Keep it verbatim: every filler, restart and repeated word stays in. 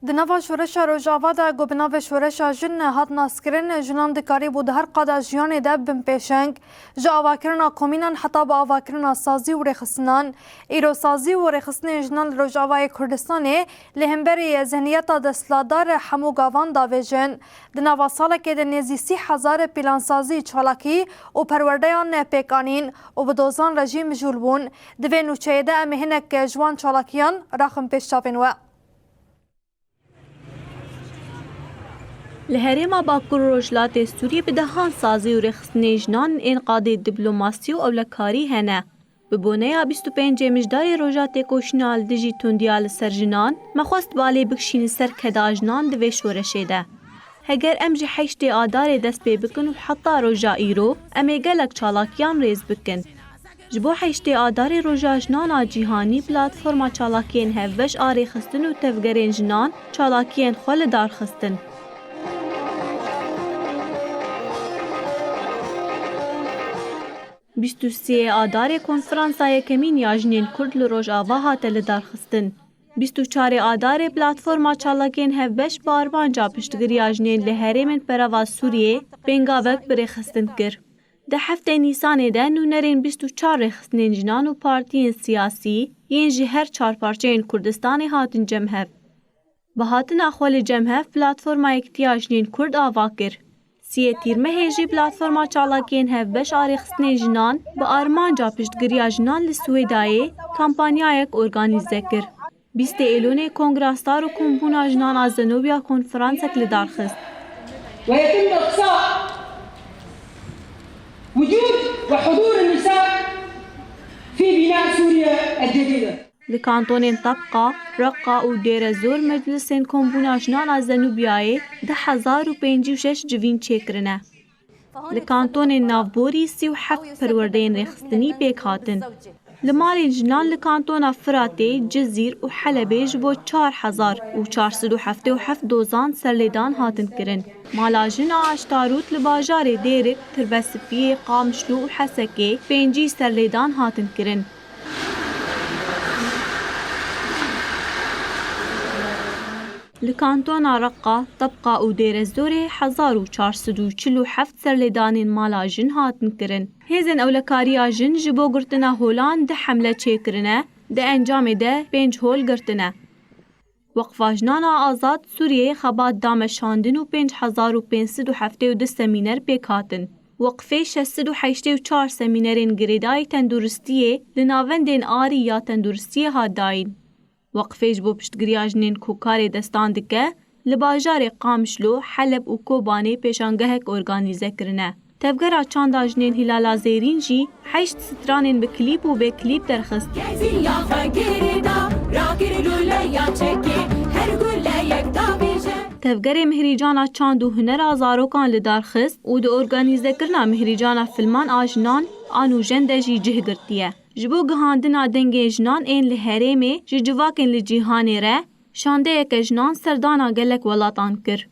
Di nava şoreşa Rojava de ku bi navê şoreşa jin hat naskirin, jinan dikarîbû di her qada jiyanê de bibin pêşeng, ji avakirina komînan heta bi avakirina sazî û rêxistinan. Îro sazî û rêxistinên jinan li Rojavayê Kurdistanê li hemberî zihniyeta desthilatdar hemû gavan davêjin. Di nava salekê de nêzî sî hezar plansazî, çalakî û perwerdeyan pêk anîn û bi dozan re jî mijûl bûn. Di vê nûçeyê de em ê hinek ji wan çalakiyan raxin pêş çavên we. Li herêma Bakur û Rojhilatê Sûriyê bi dehan sazî û rêxistinên jinan ên qadê diplomasî û ewlekarî hene. Bi boneya bîst û pêncê Mijdarê Roja Têkoşîna li dijî tundiya li ser jinan, me xwest balê bikişînin ser keda jinan di vê şoreşê de. Heger em ji heştê Adarê dest pê bikin û heta roja îro, em ê gelek çalakiyan rêz bikin. Ji bo heştê Adarê Roja Jinan a Cîhanî, platforma çalakiyên hevbeş a rêxistin û tevgerên jinan çalakiyên xwe li dar xistin. Bîst û sê Adarê konferansa yekemîn ya jinên Kurd li Rojava hate li dar xistin. Bîst û çarê Adarê platforma çalakiyên hevbeş bi armanca piştgiriya jinên li herêmên perava Sûriyê pêngavek bi rêxistin kir. Di heftê Nîsanê de nûnerên bîst û çar rêxistinên jinan û partiyên siyasî yên ji her çar parçeyên Kurdistanê hatin cem hev. Bi hatina xwe li cem hev Platforma Yekitiya Jinên Kurd ava kir. Siyê Tîrmehê jî Platforma Çalakiyên Hevbeş a Rêxistinên Jinan bi armanca piştgiriya jinan li Swêdayê kampanyayek organîze kir. Bîstê Êlonê Kongra Star û Kombûna Jinan a Zenobya konferansek li dar xist. ويتم إقصاء وجود وحضور النساء في بناء سوريا الجديدة. Li kantonên Tebqa, Reqa û Dêrezor Meclisên Kombûna Jinan a Zenûbiyayê du hezar û pêncî û şeş civîn çêkirine. Li kantonên navborî sî û heft perwerdeyên rêxistinî pêk hatin. Li malên jinan li kantona Firatê, Cizîr û Helebê ji bo çar hezar û çar sed û heftê û heft dozan serlêdan hatin kirin. Mala jin a Eştarût li bajarê Dêrik, Tirbesipiyê, Qamişlo û Hesekê pêncî serlêdan hatin kirin. Li kantona Reqa, Tebqa û Dêrezorê hezar û çar sed û çil û heft serlêdanên mala jin hatin kirin. Hêzên ewlekariya jin ji bo girtina holan du hemle çêkirine, di encamê de pênc hol girtine. Weqfa Jinana Azad Sûriyeyê xebat da meşandin û pênc hezar û pênc sed û heftê û du semîner pêk hatin. Weqfê şeş sed û heştê û çar semînerên girêdayî tenduristiyê li navendên arî ya tenduristiyê hat dayîn. Weqfê ji bo piştgiriya jinên ku karê destan dike, li bajarê Qamişlo, Heleb û Kobanê pêşangehek organîze kirine. Tevgera çanda jinên Hîlala Zêrîn jî heşt stranên bi klîp û bê klîp derxist. Geziya xwe girêda, rakir lûleya çekê, her guleyek davêje. Tevgerê Mihrîcana Çand û Hunera Zarokan li dar xist û di organîzekirina Mihrîcana Filman a Jinan a Nûjen de jî cih girtiye. Ji bo gihandina dengê jinan ên li herêmê ji civakên li cîhanê re, şandeyeke jinan serdana gelek welatan kir.